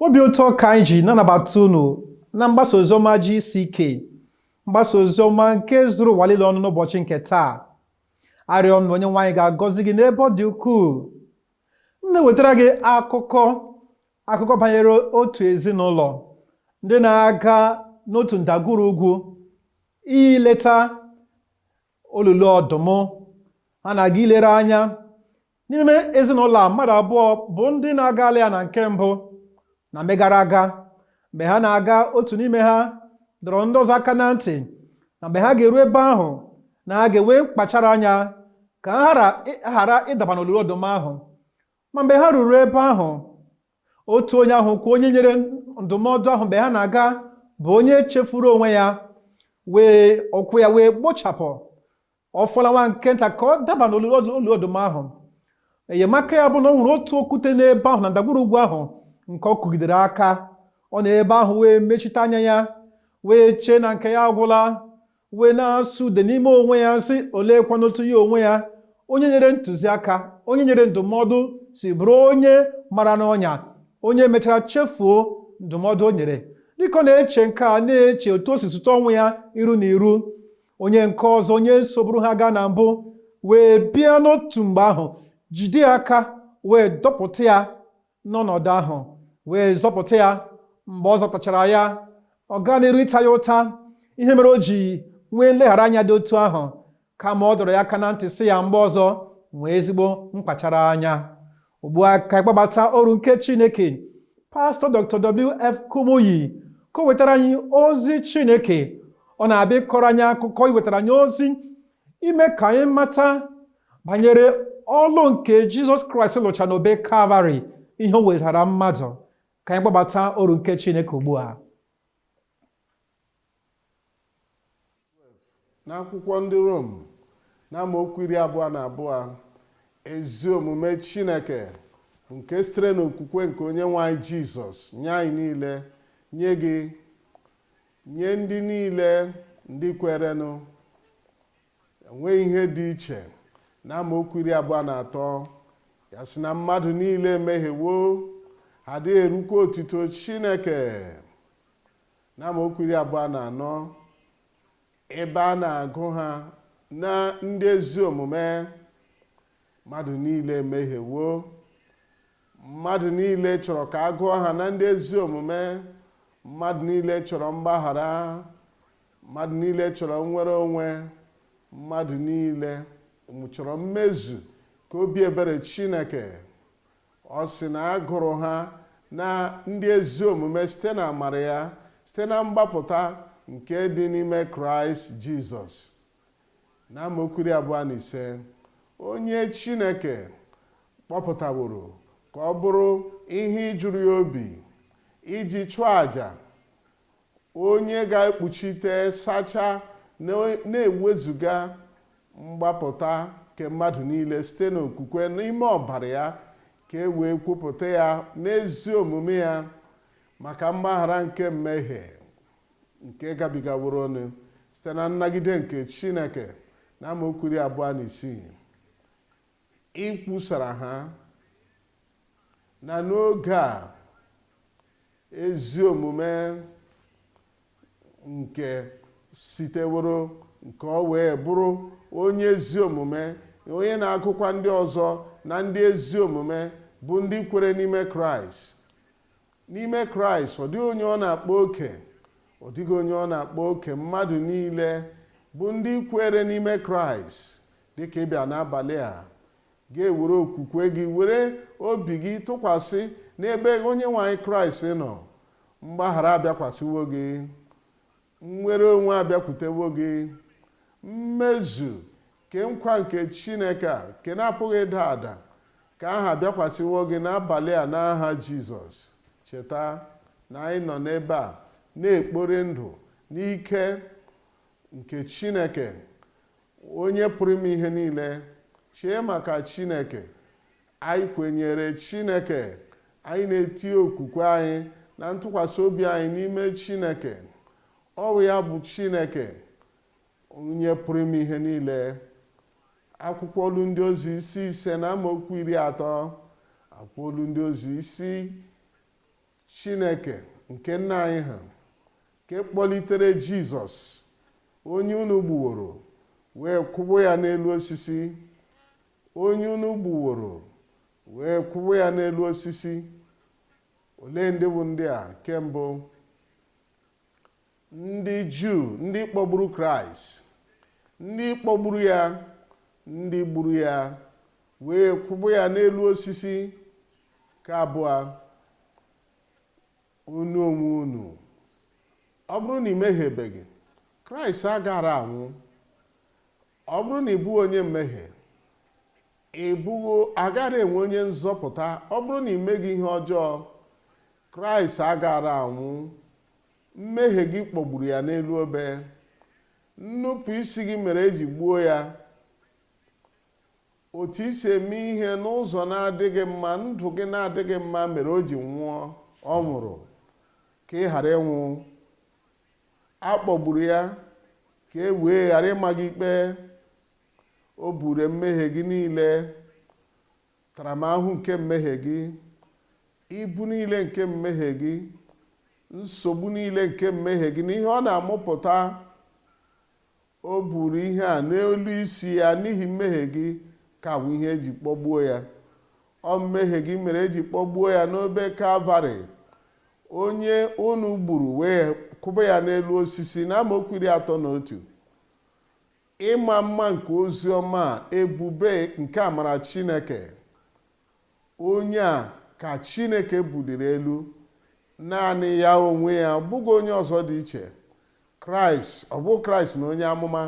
Obi ụtọ ka anyị ji na-anabata unu na mgbasa oziọma GCK, mgbasa oziọma nke zuru ụwa niile ọnụ n'ụbọchị nke taa. Arịọ m na Onyenwe anyị ga-agọzi gị n'ebe ọ dị ukwuu. M na-ewetara gị akụkọ banyere otu ezinụlọ ndị na-aga n'otu ndagwurugwu ileta olulu ọdụm. Ha na-aga ilere anya. N'ime ezinụlọ a, mmadụ abụọ bụ ndị na-agala ya na nke mbụ na mgbe gara aga. Mgbe ha na-aga, otu n'ime ha dọrọ ndị ọzọ aka na ntị na mgbe ha ga-eru ebe ahụ, na ha ga-enwe mkpachara anya ka ha ghara ịdaba n'olulu ọdụm ahụ. Ma mgbe ha ruru ebe ahụ, otu onye ahụ kwa onye nyere ndụmọdụ ahụ mgbe ha na-aga bụ onye chefuru onwe ya, wee ụkwụ ya wee gbochapụ. Ọ fọla nwa nke nta ka ọ daba n'olulu ọdụm ahụ. Enyemaka ya bụ na ọ hụrụ otu okwute n'ebe ahụ na ndagwurugwu ahụ nke ọ kụgidere aka. Ọ nọ ebe ahụ wee mechite anya ya, wee chee na nke ya agwụla, wee na-asụ ude n'ime onwe ya sị, oleekwanụ otu ya onwe ya, onye nyere ntụziaka, onye nyere ndụmọdụ, si bụrụ onye mara n'ọnya, onye mechara chefuo ndụmọdụ o nyere. Dịka ọ na-eche nke a, na-eche otu o si zute ọnwụ ya iru na iru, onye nke ọzọ, onye soburu ha gaa na mbụ, wee bịa n'otu mgbe ahụ jide ya aka wee dọpụta ya n'ọnọdụ ahụ, wee zọpụta ya. Mgbe ọ zọpụtachara ya, ọ gaa n'iru ịta ya ụta ihe mere o ji nwee nleghara anya dị otu ahụ, kama ọ dọrọ ya aka na ntị sị ya mgbe ọzọ nwee ezigbo mkpachara anya. Ugbu a ka ịkpọbata oru nke Chineke, Pastọ Dr. W.F. Kumuyi, ka o wetara anyị ozi Chineke. Ọ na-abịa ịkọrọ anyị akụkọ, iwetara anyị ozi ime ka anyị mata banyere ọlụ nke Jizọs Kraịst lụcha n'obe Kalvarị, ihe o wetara mmadụ. Ka anyị kpọbata oru nke Chineke ugbu a. N'akwụkwọ ndị Rom, na amaokwu 22, ezi omume Chineke bụ nke sitere n'okwukwe nke onye nwe anyị Jizọs nye anyị niile, nye gị, nye ndị niile ndị kwerenụ. Enweghị ihe dị iche. Na amaokwu 23, ya sị na mmadụ niile emehiewo, ha adịghị erukwa otito Chineke. Na amaokwu 24, ebe a na-agụ ha na ndị ezi omume, mmadụ niile emehiewo, mmadụ niile chọrọ ka a gụọ ha na ndị ezi omume, mmadụ niile chọrọ mgbaghara, mmadụ niile chọrọ nnwere onwe, mmadụ niile chọrọ mmezu ka obi ebere Chineke. Ọ sị na a gụrụ ha na ndị ezi omume site na amara ya, site na mgbapụta nke dị n'ime Kraịst Jizọs. Na amaokwu 25, onye Chineke kpọpụtaworo ka ọ bụrụ ihe ịjụrụ ya obi iji chụọ àjà, onye ga-ekpuchite, sacha, na-ewezuga mgbapụta nke mmadụ niile site n'okwukwe n'ime ọbara ya, ka e wee kwupụta ya n'ezi omume ya maka mgbaghara nke mmehie nke gabigaworonụ site na nnagide nke Chineke. Na amaokwu 26, ikwusara ha na n'oge a ezi omume nke siteworo nke ọ wee bụrụ onye ezi omume, onye na-agụkwa ndị ọzọ na ndị ezi omume bụ ndị kwere n'ime Kraịst. N'ime Kraịst, ọ dịghị onye ọ na-akpọ oke, ọ dịghị onye ọ na-akpọ oke. Mmadụ niile bụ ndị kwere n'ime Kraịst. Dịka ị bịa n'abalị a, ga-ewere okwukwe gị, were obi gị tụkwasị n'ebe onye nwe anyị Kraịst nọ, mgbaghara abịakwasịwo gị, nnwere onwe abịakwutewo gị, mmezu nke nkwa nke Chineke a nke na-apụghị ịda ada ka aha abịakwasịwo gị n'abalị a n'aha Jizọs. Cheta na anyị nọ n'ebe a na-ekpori ndụ n'ike nke Chineke onye pụrụ ime ihe niile. Chee maka Chineke. Anyị kwenyere Chineke, anyị na-etinye okwukwe anyị na ntụkwasị obi anyị n'ime Chineke. Ọ bụ ya bụ Chineke onye pụrụ ime ihe niile. Akwụkwọ Ọlụ Ndị Ozi isi 5 na amaokwu 30, akwụkwọ Ọlụ Ndị Ozi isi Chineke nke nna anyị ha, nke kpọlitere Jizọs, onye unu gbuworo wee kwụgbụ ya n'elu osisi, onye unu gbuworo wee kwụgbụ ya n'elu osisi. Olee ndị bụ ndị a? Nke mbụ, ndị Juu, ndị kpọgburu Kraịst, ndị kpọgburu ya, ndị gburu ya wee kwụgbụ ya n'elu osisi. Nke abụọ, unu onwe unu. Ọ bụrụ na ị mehiebeghị, Kraịst agara anwụ. Ọ bụrụ na ị bụghị onye mmehie, ị bụghị, agara enwe onye nzọpụta. Ọ bụrụ na ị meghị ihe ọjọọ, Kraịst agara anwụ. Mmehie gị kpọgburu ya n'elu obe. Nnupụ isi gị mere eji gbuo ya. Otu i si eme ihe n'ụzọ na-adịghị mma, ndụ gị na-adịghị mma, mere o ji nwụọ. Ọ nwụrụ ka ị ghara ịnwụ. A kpọgburu ya ka e wee ghara ịma gị ikpe. O buru mmehie gị niile, ntaramahụhụ nke mmehie gị, ibu niile nke mmehie gị, nsogbu niile nke mmehie gị na ihe ọ na-amụpụta. O buru ihe a n'elu isi ya n'ihi mmehie gị, ka bụ ihe eji kpọgbuo ya. Ọ mmehie gị mere eji kpọgbuo ya n'obe Kalvarị, onye unu gburu wee kwụba ya n'elu osisi. Na amaokwu 31, ịma mma nke ozi ọma a, ebube nke amara Chineke, onye a ka Chineke buliri elu, naanị ya onwe ya, ọ bụghị onye ọzọ dị iche. Kraịst, ọ bụ Kraịst na onye amụma,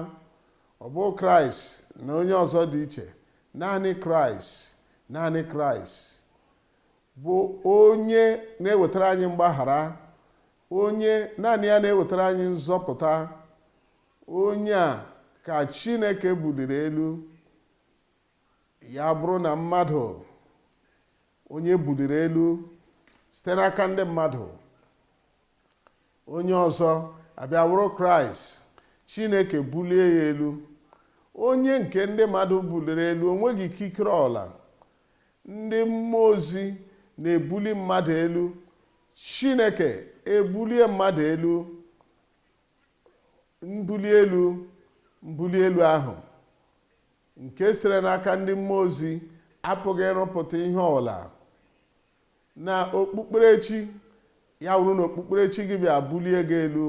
ọ bụ Kraịst na onye ọzọ dị iche, naanị Kraịst, naanị Kraịst bụ onye na-ewetara anyị mgbaghara, onye naanị ya na-ewetara anyị nzọpụta. Onye a ka Chineke buliri elu. Ya bụrụ na mmadụ onye buliri elu site n'aka ndị mmadụ, onye ọzọ abịa wụrụ Kraịst, Chineke bulie ya elu. Onye nke ndị mmadụ buliri elu onweghị ikikere ọla. Ndị mmụọ ozi na-ebuli mmadụ elu, Chineke ebulie mmadụ elu. Mbuli elu, mbuli elu ahụ nke sitere n'aka ndị mmụọ ozi apụghị ịrụpụta ihe ọbụla. Na okpukperechi ya wụrụ na okpukperechi gị bịa bulie gị elu,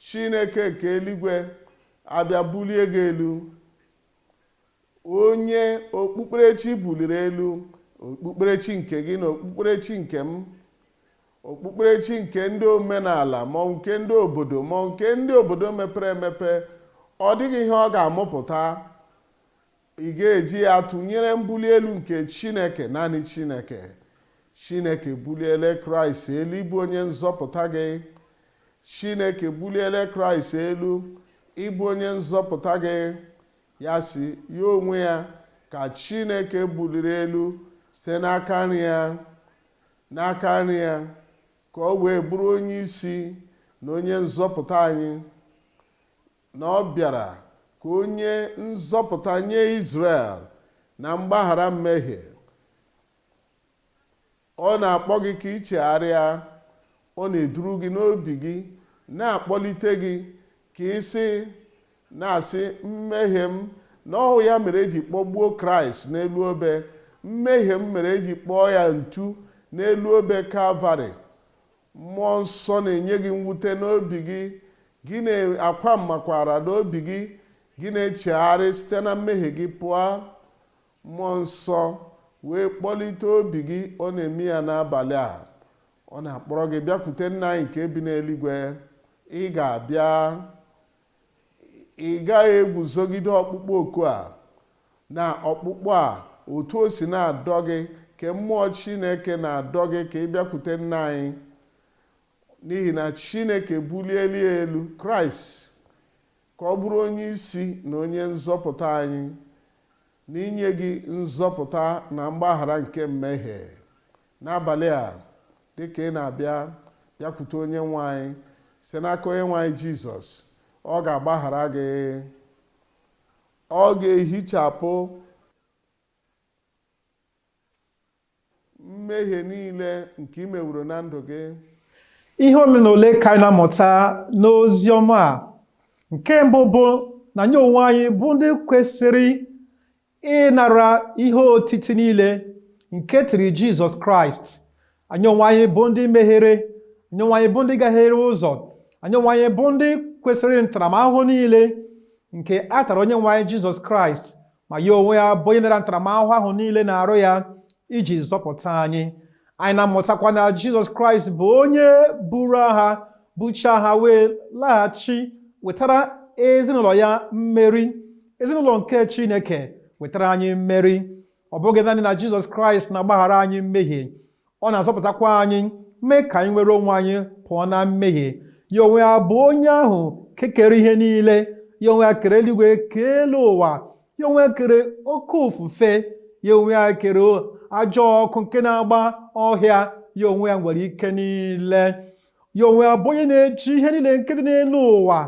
Chineke nke eluigwe abịa bulie gị elu. Onye okpukperechi buliri elu, okpukperechi nke gị na okpukperechi nke m, okpukperechi nke ndị omenala ma nke ndị obodo ma nke ndị obodo mepere emepe, ọ dịghị ihe ọ ga-amụpụta. Ị ga-eji ya tụnyere mbuli elu nke Chineke? Naanị Chineke. Chineke buliele Kraịst elu ịbụ onye nzọpụta gị. Chineke buliele Kraịst elu ịbụ onye nzọpụta gị. Ya si ya onwe ya ka Chineke buliri elu site n'aka nri ya, n'aka nri ya, ka ọ wee bụrụ onye isi na onye nzọpụta anyị, na ọ bịara ka onye nzọpụta nye Izrel na mgbaghara mmehie. Ọ na-akpọ gị ka ị chegharịa. Ọ na-eduru gị n'obi gị, na-akpọlite gị ka ị sị, na-asị, mmehie m, na ọhụ ya mere eji kpọgbuo Kraịst n'elu obe. Mmehie m mere eji kpọọ ya ntu n'elu obe Kalvarị. Mmụọ Nsọ na-enye gị mwute n'obi gị, gị na-akwa mmakwara n'obi gị, gị na-echegharị site na mmehie gị pụọ. Mmụọ Nsọ wee kpọlite obi gị. Ọ na-eme ya n'abalị a. Ọ na-akpọrọ gị bịakwute nna anyị nke bi n'eluigwe. Ị ga-abịa, ị gaghị eguzogide ọkpụkpọ oku a. Na ọkpụkpọ a, otu o si na-adọ gị, ka mmụọ Chineke na-adọ gị ka ị bịakwute nna anyị, n'ihi na Chineke buliela ya elu, Kraịst, ka ọ bụrụ onye isi na onye nzọpụta anyị, na inye gị nzọpụta na mgbaghara nke mmehie. N'abalị a, dịka ị na-abịa bịakwute onye nwe anyị site n'aka onye nwe anyị Jizọs, ọ ga-agbaghara gị, ọ ga-ehichapụ Mmehie niile nke ị meworo na ndụ gị. Ihe ole na ole ka anyị na-amụta n'ozi ọma a. Nke mbụ bụ na anyị onwe anyị bụ ndị kwesịrị ịnara ihe otiti niile nke e tiri Jizọs Kraịst. Anyị onwe anyị bụ ndị mehiere, anyị onwe anyị bụ ndị gahiere ụzọ, anyị onwe anyị bụ ndị kwesịrị ntaramahụhụ niile nke a tara onye nwe anyị Jizọs Kraịst, ma ya onwe ya bụ onye nara ntaramahụhụ ahụ niile n'arụ ya iji zọpụta anyị. Anyị na-amụtakwa na Jizọs Kraịst bụ onye buru agha, buchaa ha wee laghachi wetara ezinụlọ ya mmeri. Ezinụlọ nke Chineke wetara anyị mmeri. Ọ bụghị naanị na Jizọs Kraịst na-agbaghara anyị mmehie, ọ na-azọpụtakwa anyị, mee ka anyị nwere onwe anyị pụọ na mmehie. Ya onwe ya bụ onye ahụ nke kere ihe niile. Ya onwe ya kere eluigwe, kee elu ụwa. Ya onwe ya kere oke ifufe. Ya onwe ya kere ajọ ọkụ nke na-agba ọhịa. Ya onwe ya nwere ike niile. Ya onwe ya bụ onye na-eji ihe niile nke dị n'elu ụwa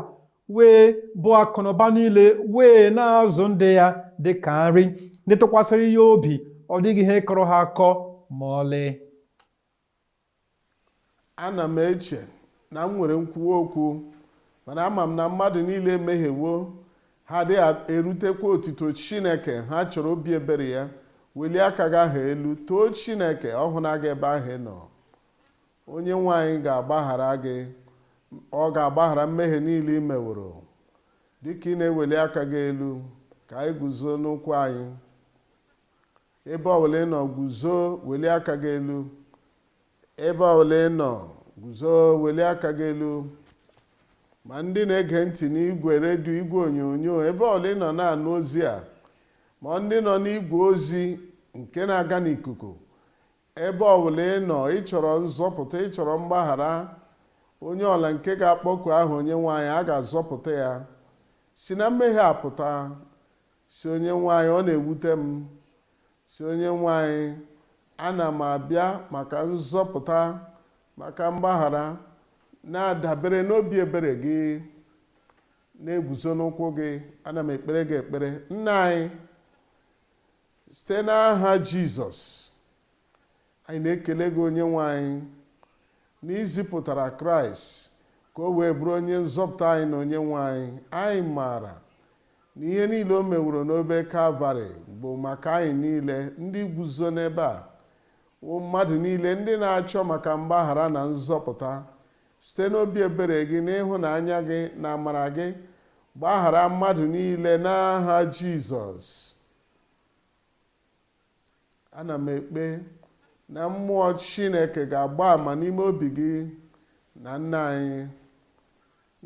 wee bụ akụnụba niile wee na-azụ ndị ya dị ka nri. Ndị tụkwasịrị ya obi, ọ dịghị ihe kọrọ ha akọ ma ọlị. Ana m eche na m nwere nkwuwa okwu, mana ama m na mmadụ niile emehiewo, ha adịghị erutekwa otito Chineke. Ha chọrọ obi ebere ya. Welie aka gị ahụ elu, too Chineke. Ọ hụna gị ebe ahụ ị nọ. Onye nwe anyị ga-agbaghara gị, ọ ga-agbaghara mmehie niile ị meworo. Dịka ị na-eweli aka gị elu, ka anyị guzo n'ụkwụ anyị. Ebe ọbụla ị nọ, guzo, welie aka gị elu. Ebe ọbụla ị nọ, guzo, welie aka gị elu. Ma ndị na-ege ntị n'igwe redio, igwe onyonyo, ebe ọbụla ị nọ na-anụ ozi a, ma ndị nọ n'igwe ozi nke na-aga n'ikuku, ebe ọbụla ị nọ, ị chọrọ nzọpụta, ị chọrọ mgbaghara, onye ọla nke ga-akpọku aha onye nwe anyị, a ga-azọpụta ya. Si na mmehie apụta. Si onye nwe anyị, ọ na-ewute m. Si onye nwe anyị, ana m abịa maka nzọpụta, maka mgbaghara, na-adabere n'obi ebere gị, na-eguzo n'ụkwụ gị. Ana m ekpere gị ekpere. Nna anyị, site n'aha Jizọs, anyị na-ekele gị, onye nwe anyị, na izipụtara Kraịst ka o wee bụrụ onye nzọpụta anyị na onye nwe anyị. Anyị maara na ihe niile o meworo n'obe Kalvarị bụ maka anyị niile ndị guzo n'ebe a, mmadụ niile ndị na-achọ maka mgbaghara na nzọpụta. Site n'obi ebere gị na ịhụnanya gị na amara gị, gbaghara mmadụ niile n'aha Jizọs. Ana m ekpe na mmụọ Chineke ga-agba ama n'ime obi gị na nna anyị,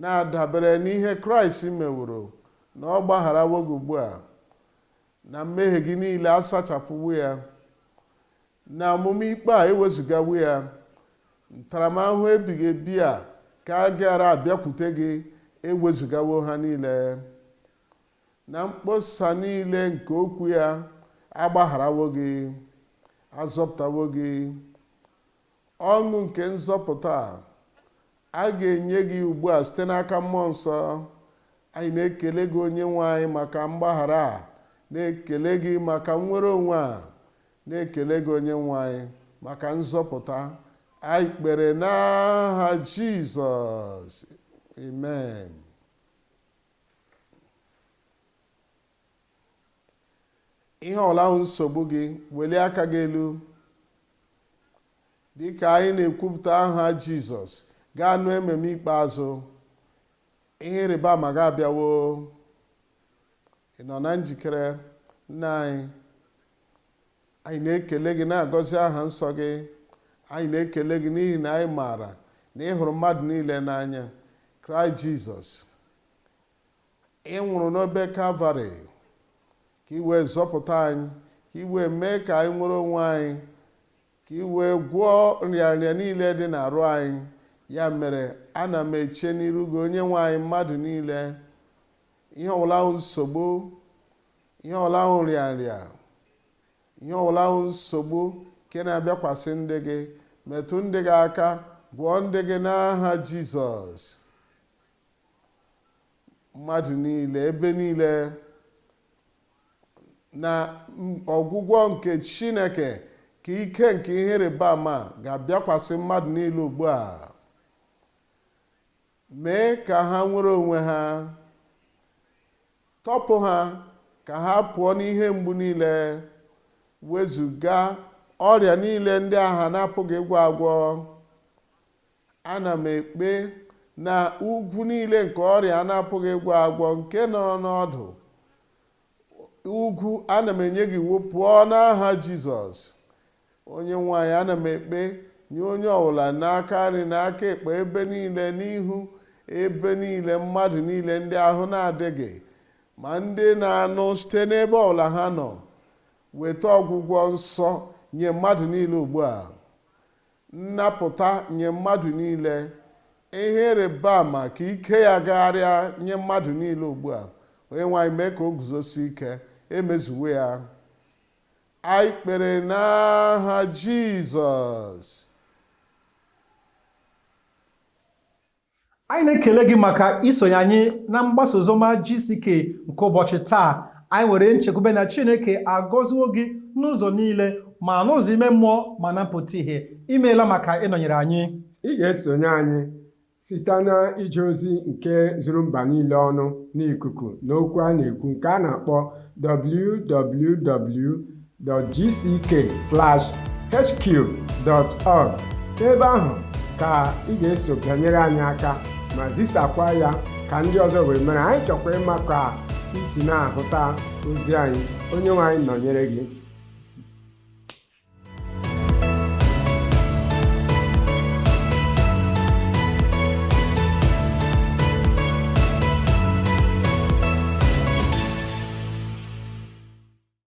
na-adabere n'ihe Kraịst meworo, na ọ gbagharawo gị ugbu a, na mmehie gị niile asachapụwo ya, na omume ikpe a ewezugawo ya, ntaramahụhụ ebighị ebi a ka a gara abịakwute gị ewezugawo ha niile, na mkpọsa niile nke okwu ya agbagharawo gị, azọpụtawo gị. Ọṅụ nke nzọpụta a ga-enye gị ugbu a site n'aka mmụọ nsọ. Anyị na-ekele gị, onye nwe anyị, maka mgbaghara a, na-ekele gị maka nnwere onwe a, na-ekele gị, onye nwe anyị, maka nzọpụta. Anyị kpere n'aha Jizọs, amen. Ihe ọbụla ahụ nsogbu gị, welie aka gị elu dịka anyị na-ekwupụta aha Jizọs. Gaa nụ ememe ikpeazụ. Ihe ịrịba ama gị abịawo. Ị nọ na njikere? Nna anyị, anyị na-ekele gị, na-agọzi aha nsọ gị. Anyị na-ekele gị n'ihi na anyị maara na ị hụrụ mmadụ niile n'anya. Kraịst Jizọs, ị nwụrụ n'obe Kalvarị ka ị wee zọpụta anyị, ka ị wee mee ka anyị nwere onwe anyị, ka ị wee gwọọ nrịanrịa niile dị n'arụ anyị. Ya mere, ana m eche n'iru gị, onye nwe anyị, mmadụ niile, ihe ọbụla ahụ nsogbu, ihe ọbụla ahụ nrịanrịa, ihe ọbụla ahụ nsogbu nke na-abịakwasị ndị gị, metụ ndị gị aka, gwọọ ndị gị n'aha Jizọs. Mmadụ niile, ebe niile, na ọgwụgwọ nke Chineke Ka ike nke ihe ịrịba ama ga-abịakwasị mmadụ niile ugbu a. Mee ka ha nwere onwe ha. Tọpụ ha ka ha pụọ n'ihe mgbu niile. Wezụga ọrịa niile ndị agha na-apụghị ịgwọ agwọ. Ana m ekpe na ugwu niile nke ọrịa na-apụghị ịgwọ agwọ nke nọ n'ọdụ ugwu, ana m enye gị iwu, pụọ n'aha Jizọs. Onye nwanyị, ana m ekpe nye onye ọbụla n'aka nri, n'aka ekpe, ebe niile, n'ihu, ebe niile, mmadụ niile ndị ahụ na-adịghị, ma ndị na-anụ site n'ebe ọbụla ha nọ, weta ọgwụgwọ nsọ nye mmadụ niile ugbu a, nnapụta nye mmadụ niile, ihe ịrịba ama ka ike ya gagharịa nye mmadụ niile ugbu a. Onye nwanyị, mee ka o guzosi ike. Emezuwe ya. Anyị kpere n'aha Jizọs. Anyị na-ekele gị maka isonye anyị na mgbasa oziọma GCK nke ụbọchị taa. Anyị nwere nchekwube na Chineke agọziwo gị n'ụzọ niile, ma n'ụzọ ime mmụọ ma na mpụta ihe. Imeela maka ịnọnyere anyị. Ị ga-esonye anyị site na ije ozi nke zuru mba niile ọnụ n'ikuku na okwu a na-ekwu nke a na-akpọ www.gck/hq.org. N'ebe ahụ ka ị ga-eso bịanyere anyị aka ma zisakwa ya ka ndị ọzọ wee mara. Anyị chọkwa ịma ka isi na-ahụta ozi anyị. Onye nwe anyị nọnyere gị.